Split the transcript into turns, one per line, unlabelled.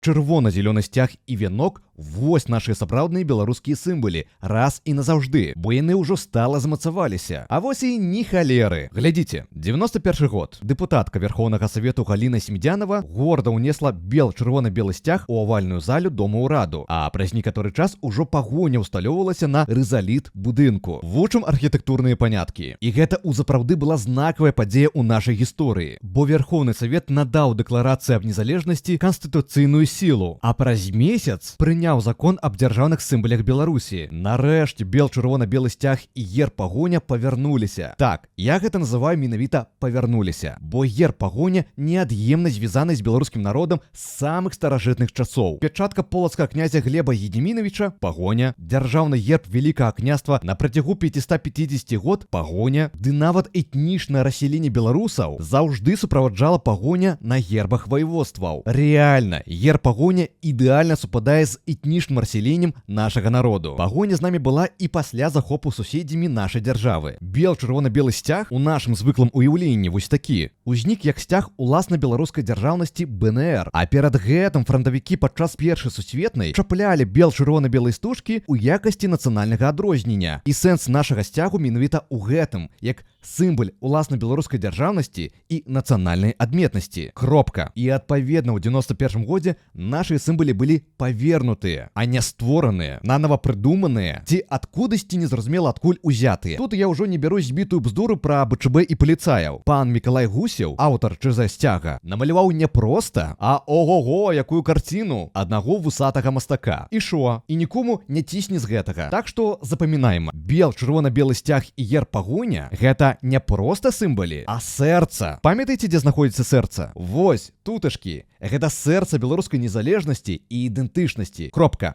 Чырвона-зялёны сцяг і вянок — вось нашыя сапраўдныя беларускія сімвалы раз і назаўжды, бо яны ўжо стала замацаваліся. А вось і ні халеры. Глядзіце, 91 год. Дэпутатка Вярхоўнага Савету Галіна Семдзянова горда ўнесла бел-чырвона-белы сцяг у авальную залю Дома ўраду, а праз некаторы час ужо Пагоня ўсталёўвалася на рызаліт будынку. Вучым архітэктурныя паняткі. І гэта ўзапраўды была знакавая падзея ў нашай гісторыі, бо Вярхоўны Савет надаў Дэкларацыі аб незалежнасці канстытуцыйную сілу, а праз месяц прыняў закон аб дзяржаўных сімвалях Беларусі. Нарэшце бел-чырвона-белы сцяг і герб Пагоня павярнуліся. Так, я гэта называю менавіта «павярнуліся», бо герб Пагоня неад'емна звязаны з беларускім народам з самых старажытных часоў. Пячатка полацкага князя Глеба Гедзімінавіча — Пагоня, дзяржаўны герб Вялікага Княства на працягу 550 год — Пагоня, ды нават этнічнае расселенне беларусаў заўжды суправаджала Пагоня на гербах ваяводстваў. Рэальна, герб Пагоня ідэальна супадае з этнічным расселеннем нашага народу. Пагоня з намі была і пасля захопу суседзямі нашай дзяржавы. Бел-чырвона-белы сцяг у нашым звыклым уяўленні вось такі узнік як сцяг уласна беларускай дзяржаўнасці БНР. А перад гэтым франтавікі падчас Першай сусветнай чаплялі бел-чырвона-белыя стужкі ў якасці нацыянальнага адрознення. І сэнс нашага сцягу менавіта ў гэтым, як сімваль уласна беларускай дзяржаўнасці і нацыянальнай адметнасці. Кропка. І, адпаведна, ў 91 годзе нашыя сімвалы былі павернутыя, а не створаныя, нанова прыдуманыя ці адкудысьці незразумела адкуль узятыя. Тут я ўжо не бяру збітую бздуру пра БЧБ і паліцаяў. Пан Мікалай Гусеў, аўтар ЧЗ сцяга, намаляваў не проста, а ого-го, якую карціну аднаго вусатага мастака. І шо? І нікому не цісне з гэтага. Так што запамінаем: бел чырвона-белы сцяг і герб Пагоня — гэта не проста сімвалі, а сэрца. Памятаеце, дзе знаходзіцца сэрца? Вось туташкі. Гэта сэрца беларускай незалежнасці і ідэнтычнасці. Кропка.